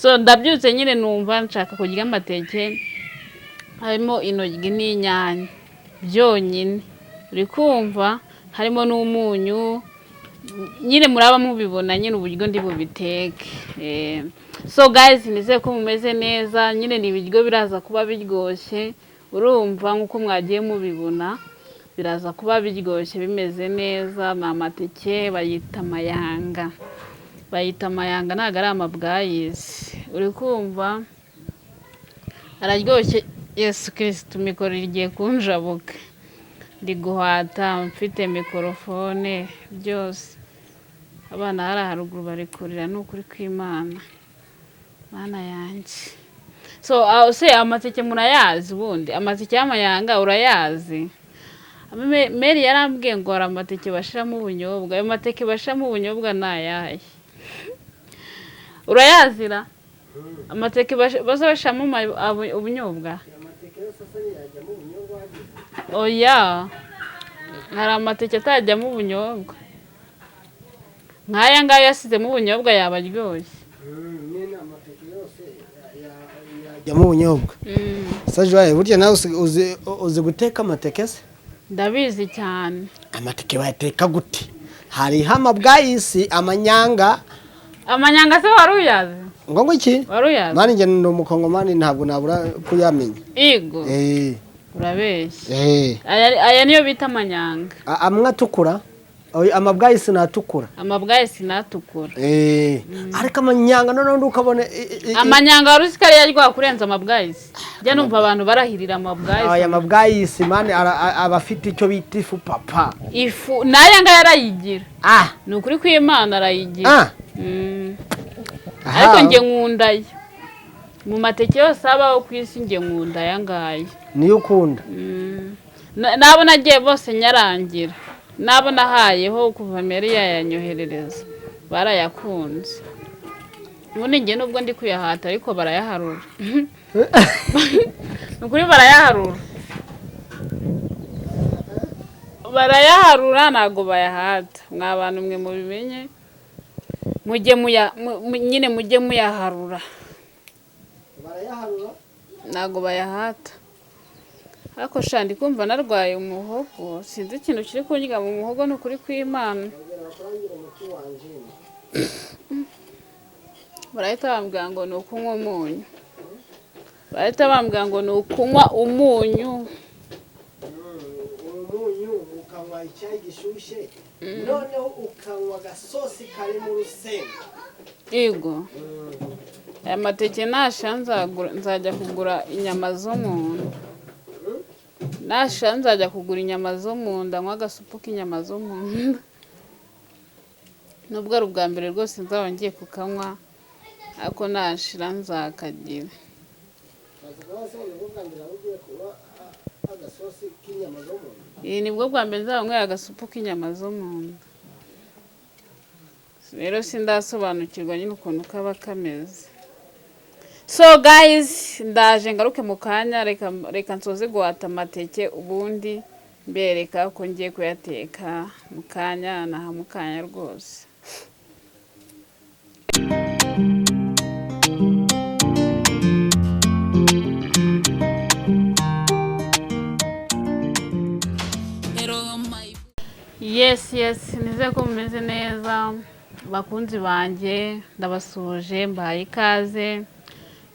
So ndabyutse nyine numva nshaka kurya amateke harimo intoryi n'inyanya byonyine, uri kumva, harimo n'umunyu nyine. Muraba mubibona nyine uburyo ndi bubiteke. So guys, nizeye ko mumeze neza nyine. Ni ibiryo biraza kuba biryoshye, urumva, nk'uko mwagiye mubibona, biraza kuba biryoshye, bimeze neza. Ni amateke bayita amayanga, bayita amayanga, ntabwo ari amabwayisi, uri kumva, araryoshye. Yesu Kirisitu, mikoro igiye kunjabuka, ndi guhata mfite mikorofone byose. Abana hariya haruguru bari kurira, ni ukuri kw'Imana, Mana yanjye. So se amateke murayazi? Ubundi amateke y'amayanga urayazi? Mary yarambwiye ngo hari amateke bashiramo ubunyobwa. Ayo mateke bashiramo ubunyobwa ni ayahe? Urayazira amateke baza bashiramo ubunyobwa? Amateke yose asa yajyamo ubunyobwa? Oya, hari amateke atajyamo ubunyobwa. Nk'aya ngaya yasizemo ubunyobwa yaba aryoshye. Nyine amateke yose yajyamo ubunyobwa. Sajoye, burya nawe uzi guteka amateke se? Ndabizi cyane. Amateke bayateka gute? Hariho amabwayisi, amanyanga. Amanyanga se wari uyazi? Ngo iki? Wari uyazi? Man, njye ndi umukongomani, ntabwo nabura kuyamenya. Igo. Eh. Urabeshya. Eh. Aya niyo bita amanyanga. Amwe atukura. Oya, amabwayisi natukura. Amabwayisi natukura. Eh, ariko amanyanga noneho ukabona Amanyanga wari uzi ko ariyo aryoha kurenza amabwayisi? Njya numva abantu barahirira amabwayisi. Aya mabwayisi, man, aba afite icyo bita ifu, papa. Ifu n'aya ngaya arayigira. Ah. Ni ukuri kw'Imana, arayigira. Ah. Aha. Ariko njye nkunda yo mu mateke yose abaho ku isi, njye nkunda aya ngaya. Niyo ukunda? N'abo nagiye bose nyarangira, n'abo nahayeho kuva mbere yayanyoherereza, barayakunze. Ubundi njye nubwo ndi kuyahata, ariko barayaharura, ni ukuri barayaharura, barayaharura, ntabwo bayahata. Mwa bantu mwe mubimenye, mujye muya nyine mujye muyaharura. Barayaharura. Ntabwo bayahata. Ariko sha, ndi kumva narwaye umuhogo, sinzi ikintu kiri kundya mu muhogo, ni ukuri kw'Imana. Bakurangira umuti wanje. Barahita bambwira ngo ni ukunywa umunyu, barahita bambwira ngo ni ukunywa umunyu. Umunyu, ukanywa icyayi gishyushye, noneho ukanywa agasosi karimo urusenda. Yego, aya mateke nasha nzajya kugura inyama zo mu nda. Nasha nzajya kugura inyama zo mu nda, nywa agasupu k'inyama zo mu nda. Nubwo ari ubwa mbere rwose nzaba ngiye kukanywa, ariko nashira nzakagira. Agasosi k'inyama zo mu nda? Iyi nibwo bwa mbere nzaba nyweye agasupu k'inyama zo mu nda. Rero sindasobanukirwa nyine ukuntu kaba kameze. So guys, ndaje ngaruke mu kanya. Reka nsoze guhata amateke, ubundi mbereka ko ngiye kuyateka mu kanya, naha mu kanya rwose. Yes, nizere ko mumeze neza, bakunzi banjye. Ndabasuhuje, mbahaye ikaze.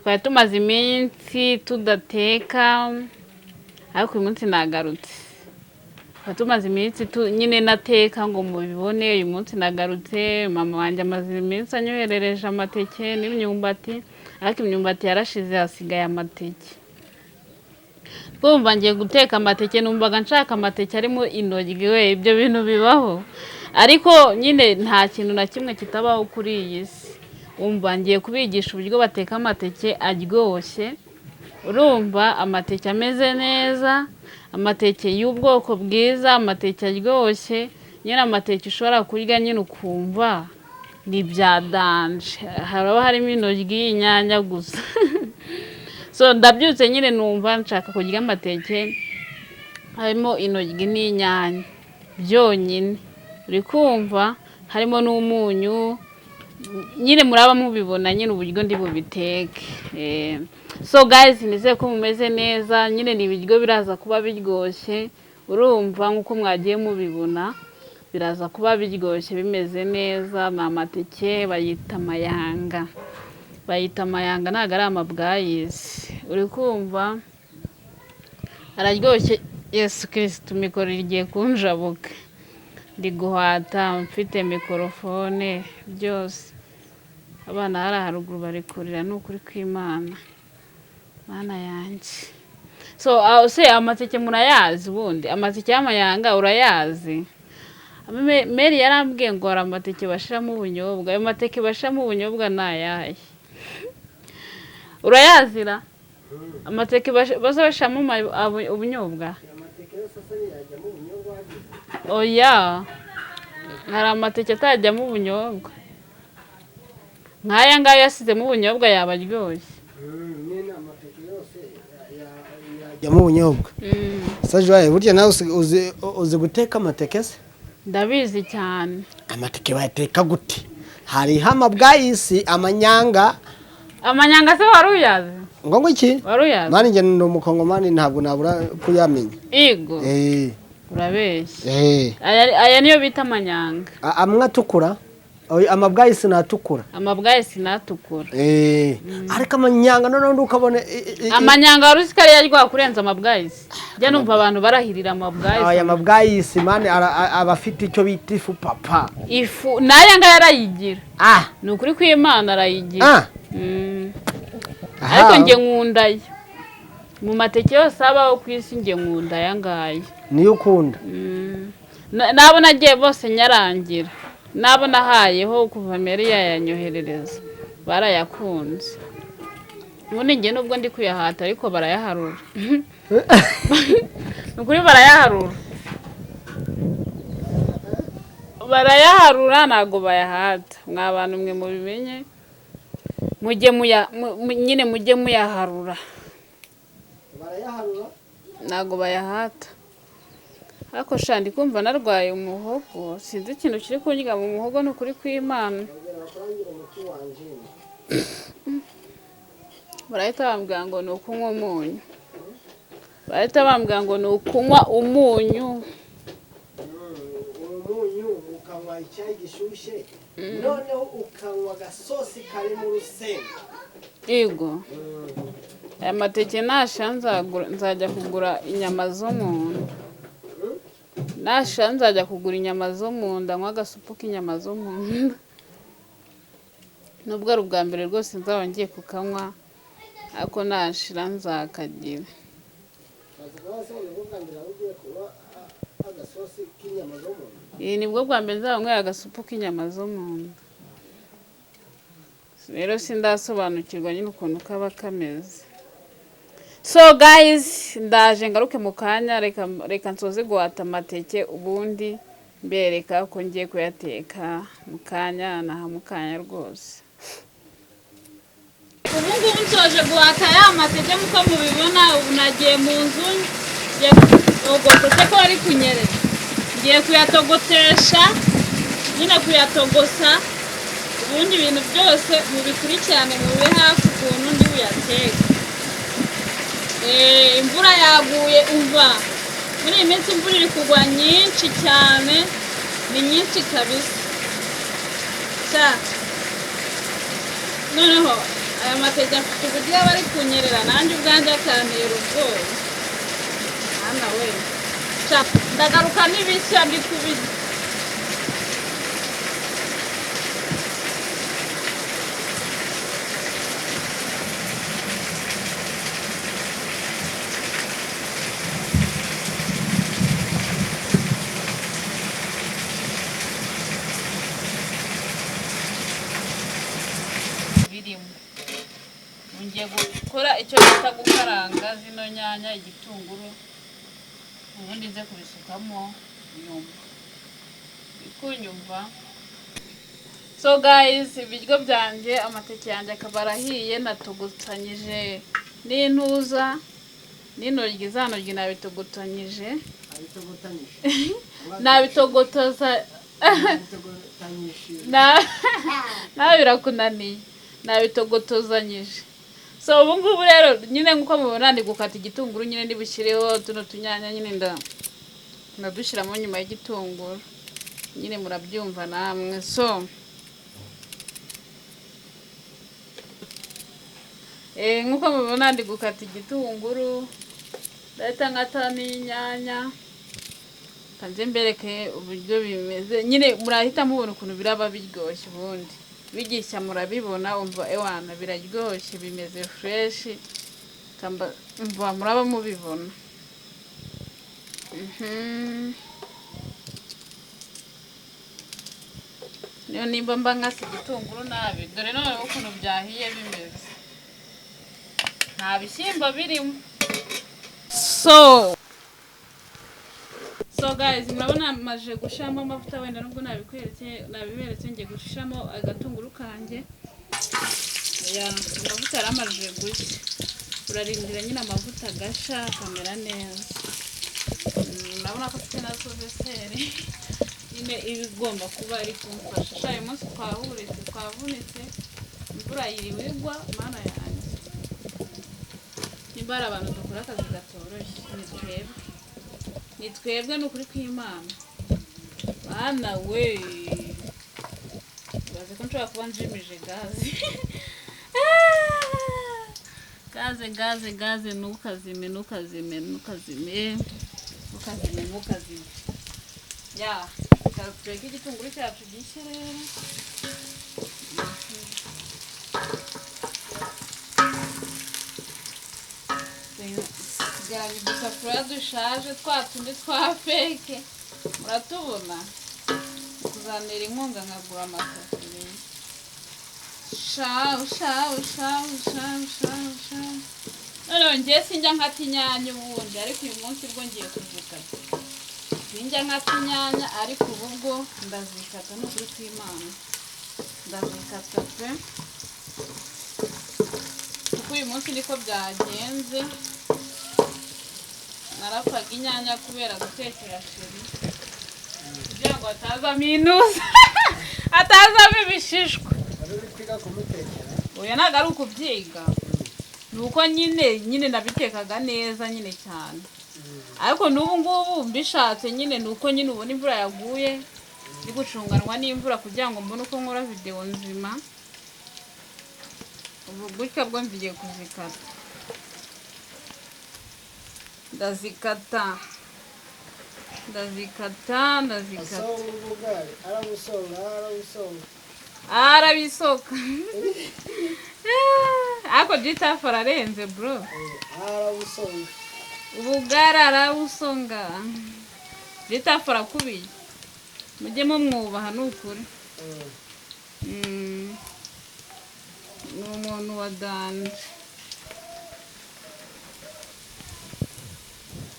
Twari tumaze iminsi tudateka, ariko uyu munsi nagarutse. Twari tumaze iminsi nyine nateka ngo mubibone. Uyu munsi nagarutse. Mama wanjye amaze iminsi anyoherereje amateke n'imyumbati, ariko imyumbati yarashize, hasigaye amateke. Twumva ngiye guteka amateke, numvaga nshaka amateke arimo intoryi. We, ibyo bintu bibaho, ariko nyine nta kintu na kimwe kitabaho kuri iyi si. Umva, ngiye kubigisha uburyo bateka amateke aryoshye, urumva, amateke ameze neza, amateke y'ubwoko bwiza, amateke aryoshye nyine, amateke ushobora kurya nyine ukumva ni ibya danger. Haraba harimo intoryi, inyanya gusa. So ndabyutse nyine numva nshaka kurya amateke harimo intoryi n'inyanya byonyine, uri kumva, harimo n'umunyu. Nyine muraba mubibona nyine uburyo ndi bubiteke. So guys, nizeye ko mumeze neza. Nyine ni ibiryo biraza kuba biryoshye, urumva nk'uko mwagiye mubibona, biraza kuba biryoshye bimeze neza. Ni amateke bayita amayanga, bayita amayanga, ntabwo ari amabwayisi, uri kumva araryoshye. Yesu Kirisitu, mikoro igiye kunjabuka, ndi guhata mfite mikorofone byose. Abana hariya haruguru bari kurira, ni ukuri kw'Imana, Mana yanjye. So se amateke murayazi? Ubundi amateke y'amayanga urayazi? Mary yarambwiye ngo hari amateke bashiramo ubunyobwa. Ayo mateke bashiramo ubunyobwa ni ayahe? Urayazira amateke baza bashiramo ubunyobwa? Oya, hari amateke atajyamo ubunyobwa. Nk'aya ngaya yasizemo ubunyobwa yaba aryoshye. Yajyamo ubunyobwa. Sajoye, burya nawe uzi guteka amateke se? Ndabizi cyane. Amateke bayateka gute? Hariho amabwayisi, amanyanga. Amanyanga se wari uyazi? Ngo iki? Wari uyazi? Mani, njye ndi umukongomani, ntabwo nabura kuyamenya. Igo. Urabeshya. Aya niyo bita amanyanga. Amwe atukura, amabwayisi natukura. Amabwayisi natukura. Ariko amanyanga noneho ukabona amanyanga wari uzi ko ariyo aryoha kurenza amabwayisi? Njya numva abantu barahirira amabwayisi. Aya mabwayisi mani aba afite icyo bita ifu papa. Ifu n'aya ngaya arayigira. Ni ukuri kw'Imana arayigira. Ariko njye nkunda yo. Mu mateke yose abaho ku isi njye nkunda aya ngaya. Niyo ukunda? Nabo nagiye bose nyarangira, nabo nahayeho kuva Mary yayanyoherereza barayakunze. Ubundi njye nubwo ndi kuyahata ariko barayaharura. Ni ukuri barayaharura, barayaharura, ntabwo bayahata. Mwa bantu mwe mubimenye, mujye muya nyine mujye muyaharura. Barayaharura? Ntabwo bayahata. Ariko sha ndi kumva narwaye umuhogo, sinzi ikintu kiri kundya mu muhogo, ni ukuri kw'Imana. Barahita bambwira ngo ni ukunywa umunyu. Barahita bambwira ngo ni ukunywa umunyu. Umunyu ukanywa icyayi gishyushye, noneho ukanywa agasosi karimo urusenda. Yego. Aya mateke nasha nzajya kugura inyama zo mu nda. Nasha nzajya kugura inyama zo mu nda, nywa agasupu k'inyama zo mu nda. Nubwo ari ubwa mbere rwose nzaba ngiye kukanywa, ariko nashira nzakagira. Iyi nibwo bwa mbere nzaba nyweye agasupu k'inyama zo mu nda. Rero sindasobanukirwa nyine ukuntu kaba kameze. So guys, ndaje ngaruke mu kanya, reka nsoze guhata amateke, ubundi mbereka ko ngiye kuyateka mu kanya, naha mu kanya rwose. Ubu ngubu nsoje guhata ya mateke nk'uko mubibona, ubu nagiye mu nzu, ngiye kuyatogotesha ko ari kunyerera. Ngiye kuyatogotesha, nyine kuyatogosa, ubundi ibintu byose mubikurikirane mube hafi ukuntu ndi buyateke. Imvura yaguye, umva muri iyi minsi imvura iri kugwa nyinshi cyane, ni nyinshi kabisa. Noneho aya mateke afite uburyo aba ari kunyerera, nanjye ubwanjye akantera ubwoba. Hana we, ndagaruka n'ibishya ndi kubirya. Ngiye gukora icyo bita gukaranga zino nyanya, igitunguru, ubundi nze kubisukamo nyuma. Kunyumva. So guys, ibiryo byanjye, amateke yanjye akaba arahiye, natogotanyije n'intuza n'intoryi, za ntoryi nabitogotanyije. Nawe birakunaniye, nabitogotozanyije. So ubu ngubu rero nyine nk'uko mubibona ndi gukata igitunguru nyine ndibushyireho tuno tunyanya nyine ndadushyiramo nyuma y'igitunguru nyine, murabyumva namwe. So nk'uko mubibona ndi gukata igitunguru, ndahita nkata n'inyanya, kanze mbereke uburyo bimeze nyine, murahita mubona ukuntu biraba biryoshye. Ubundi bigishya murabibona, umva ewana biraryoshye, bimeze fresh, umva muraba mubibona. Niyo nimba mba nkase igitunguru nabi, dore noneho ukuntu byahiye bimeze, nta bishyimbo birimo. So guys, murabona maje gushiramo amavuta, wenda nubwo nabiberetse, ngiye gushiramo agatunguru kanjye. Ya amavuta yaramaje gushya, urarindira nyine amavuta agasha akamera neza. Murabona ko mfite na soveseri nyine iba igomba kuba ari kumfasha. Sha uyu munsi twahuritse, twavunitse, imvura yiriwe igwa, mana yanjye. Nimba hari abantu dukora akazi gatoroshye ni twebwe, ni twebwe, ni ukuri kw'Imana. Bana we, baze ko nshobora kuba njimije gaze. Gaze, gaze, gaze, ntukazime, ntukazime, ntukazime, ntukazime, ntukazime. Ya, tureke igitunguru cyacu gishye rero. Tusigaranye udusafuriya dushaje twa tundi twa feke, muratubona. Kuzanira inkunga nkagura amasafuriya. Shawu, shawu, shawu, shawu, shawu, shawu. Noneho njye sinjya nkata inyanya ubundi, ariko uyu munsi bwo ngiye kuzikata. Sinjya nkata inyanya, ariko ubu bwo ndazikata, ni ukuri kw'Imana ndazikata pe, kuko uyu munsi niko byagenze. Narapfaga inyanya kubera gutekera chéri kugira ngo atazamo inuza, atazamo ibishishwa. Oya ntabwo ari ukubyiga, ni uko nyine nabitekaga neza nyine cyane, ariko n'ubu ngubu mbishatse nyine ni uko nyine ubona imvura yaguye, ndi gucunganwa n'imvura kugira ngo mbone uko nkora videwo nzima. Ubu gutya bwo ngiye kuzikata, ndazikata, ndazikata, ndazikata. Arabisoka. Ariko Gitafu ararenze bro, ubugari arabusonga. Gitafu arakubiye, mujye mumwubaha ni ukuri. Ni umuntu wa danje.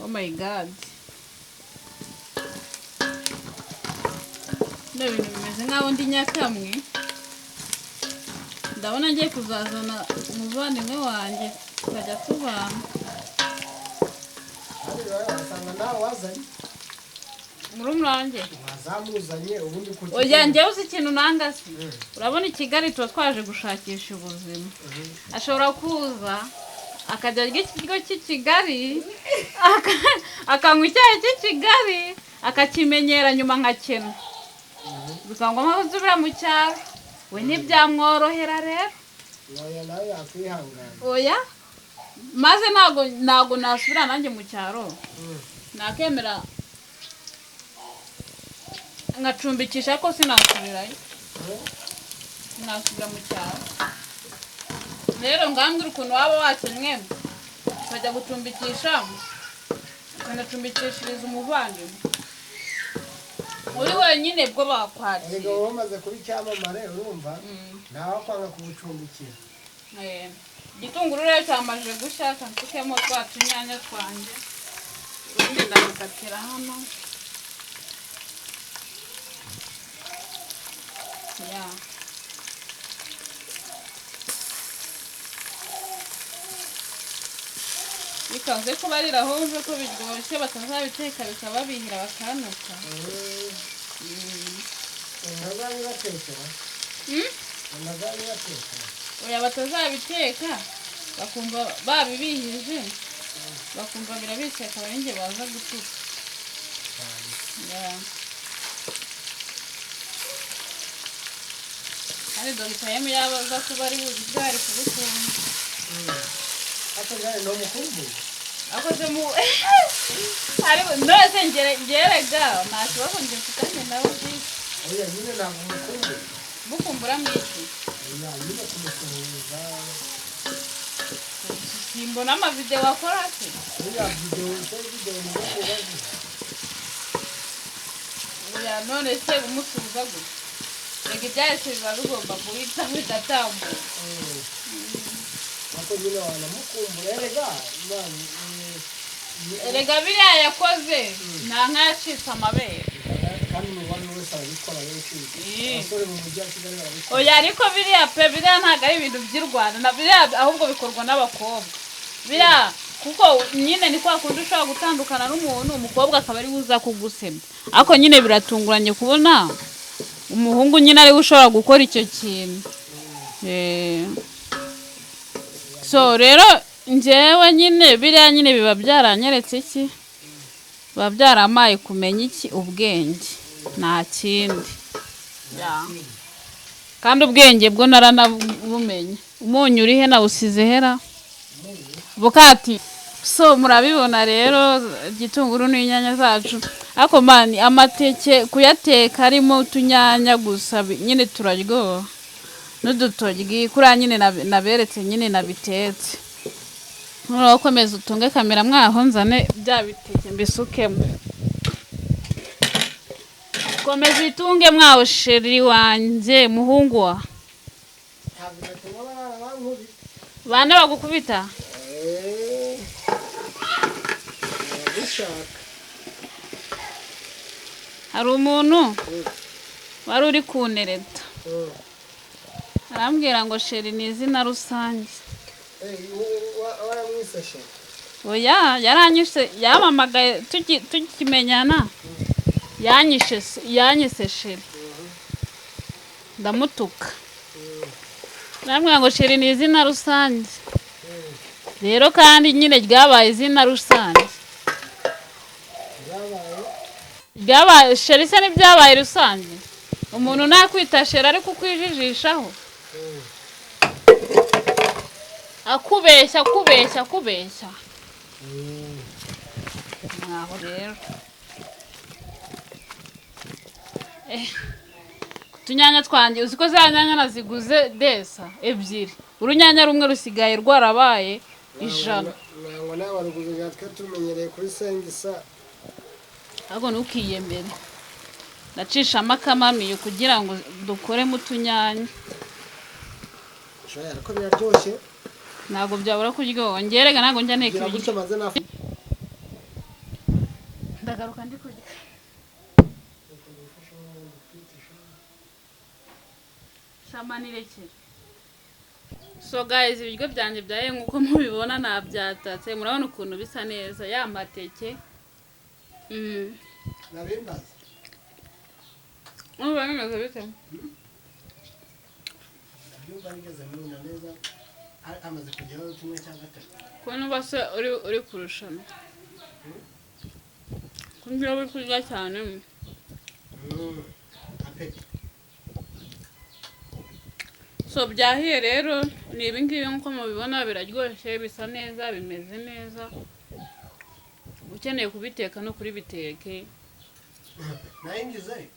Oh my god, bino bintu bimeze nk'aho ndi nyakamwe. Ndabona ngiye kuzazana umuvandimwe wanjye tukajya tubana. Murumuna wanjye oya, njyewe uzi ikintu nanga se? Urabona i Kigali tuba twaje gushakisha ubuzima, ashobora kuza akajya arya ikiryo cy'i Kigali, akanywa icyayi cy'i Kigali, akakimenyera nyuma nkakena, bikaba ngombwa ko nsubira mu cyaro. We ntibyamworohera rero. Oya, maze ntago nasubira nanjye mu cyaro, nakemera nkacumbikisha ko sinasubirayo, sinasubira mu cyaro. Rero ngambwira ukuntu waba wakennye ukajya gucumbikisha, ukanacumbikishiriza umuvandimwe uri wenyine, bwo bakwakira. Erega wowe umaze kuba icyamamare, urumva ntawakwanga kugucumbikira. Igitunguru rero cyamaze gushya, nsukemo twa tunyanya twanjye, ubundi ndagukatira hano. Ya bikaze kubarira aho wumve ko biryoshye, batazabiteka bikababihira bakanuka. Ntazabibatekera. Ntazabibatekera. Oya, batazabiteka bakumva babibihije, bakumva birabishye, akaba ari njye baza gutuka. Yeah. Kandi Dr. M yaba aza kuba ari buzi ari kubikunda. Aka ni umukumbuye. Akoze mu ariko nose ngerega nta kibazo njye mfitanye nawe byinshi. Oya nyine ntabwo umukumbuye. Bukumbura mu iki? Oya nyine kumusuhuza. Simbona amavideo akora se. Oya video, se video ni ukubaza. Oya none se umusuhuza gute? Reka ibyahise biba bigomba guhita bigatambuka. Ariko nyine wanamukumbura erega man. Erega biriya yakoze nta nka yacitse amabere. Kandi mu bantu wese arabikora benshi. Abasore mu mujyi wa Kigali barabikora. Oya ariko biriya pe, biriya ntabwo ari ibintu by'i Rwanda, na biriya ahubwo bikorwa n'abakobwa. Biriya kuko nyine ni kwa kundi ushobora gutandukana n'umuntu, umukobwa akaba ari we uza kugusema. Ariko nyine biratunguranye kubona umuhungu nyine ari we ushobora gukora icyo kintu. So rero njyewe nyine biriya nyine biba byaranyeretse iki? Biba byaramaye kumenya iki? Ubwenge. Nta kindi. Kandi ubwenge bwo naranabumenye. Umunyu uri he nawusize hera? Bukati. So murabibona rero igitunguru n'inyanya zacu. Ariko mani amateke kuyateka arimo utunyanya gusa nyine turaryoha. N'udutoryi kuriya nyine naberetse nyine nabitetse. Noneho komeza utunge kamera mwaho nzane bya biteke mbisukemo. Komeza uyitunge mwaho sheri wanjye muhungu wa. Ntabwo batuma barara bankubita. Bande bagukubita? Barabishaka. Hari umuntu wari uri kunereta. Arambwira ngo sheri ni izina rusange. Waramwise sheri? Oya, yaranyise, yamamagaye tukimenyana. Yanyise sheri. Ndamutuka. Arambwira ngo sheri ni izina rusange. Rero kandi nyine ryabaye izina rusange. Ryabaye sheri se n'ibyabaye rusange. Umuntu nakwita sheri ariko ukwijijishaho. Akubeshya, akubeshya, akubeshya. Mwaho rero. Utunyanya twanjye uzi ko za nyanya naziguze desa ebyiri. Urunyanya rumwe rusigaye rwarabaye 100. Ntabwo nawe waruguze twe tumenyereye kuri sengisa. Ahubwo ntukiyemere. Ndacishamo akamamiyo kugira ngo dukoremo utunyanya. Shoya ariko biraryoshye. Ntabwo byabura kuryoha. Ngerega ntabwo njya nteka Ngira ibiryo. gutyo maze nafu. Ndagaruka ndi kurya. Shamanirekere. So guys, ibiryo byanjye byaye nkuko mubibona nabyatatse. Murabona ukuntu bisa neza ya mateke. Nabimbaza. Urumva bimeze bite? Ndabyumva bigeze mu nda neza. Amaze kugeraho kimwe cya gatatu. Ko nuba se uri kurushana. Kumbira uri kurya cyane. Apeti. So byahiye rero ni ibi ngibi nkuko mubibona biraryoshye, bisa neza, bimeze neza. Ukeneye kubiteka no kuri biteke. Nayingize.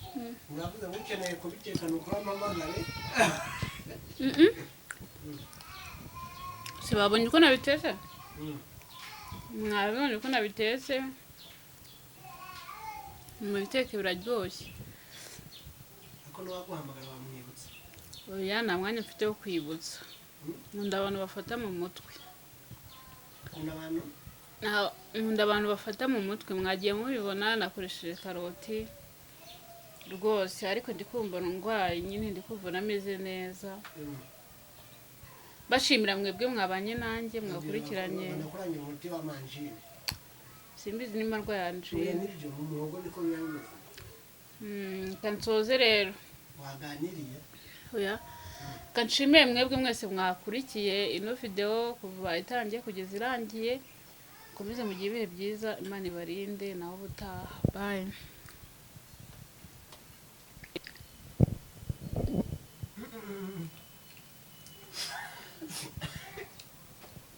Muravuze ngo ukeneye kubiteka no kuramamagare. Si babonye uko nabitetse? Mwabonye uko nabitetse? Mubiteke biraryoshye. Ariko n'uwaguhamagara wamwibutsa. Oya, nta mwanya mfite wo kwibutsa. Nkunda abantu bafata mu mutwe. Nkunda abantu? Nkunda abantu bafata mu mutwe. Mwagiye mubibona nakoresheje karoti rwose, ariko ndi kumva ndwaye nyine, ndi kumva nameze neza. Bashimira mwebwe mwabanye nanjye mwakurikiranye. Nakoranye umuti wa manjine. Simbizi nimba ndwaye anjine. Oya, nibyo mu muhogo niko biba bimeze. Kansoze rero. Waganiriye. Oya, reka nshimire mwebwe mwese mwakurikiye ino videwo kuva itangiye kugeza irangiye. Mukomeze mugire ibihe byiza, Imana ibarinde. Naho ubutaha, bye.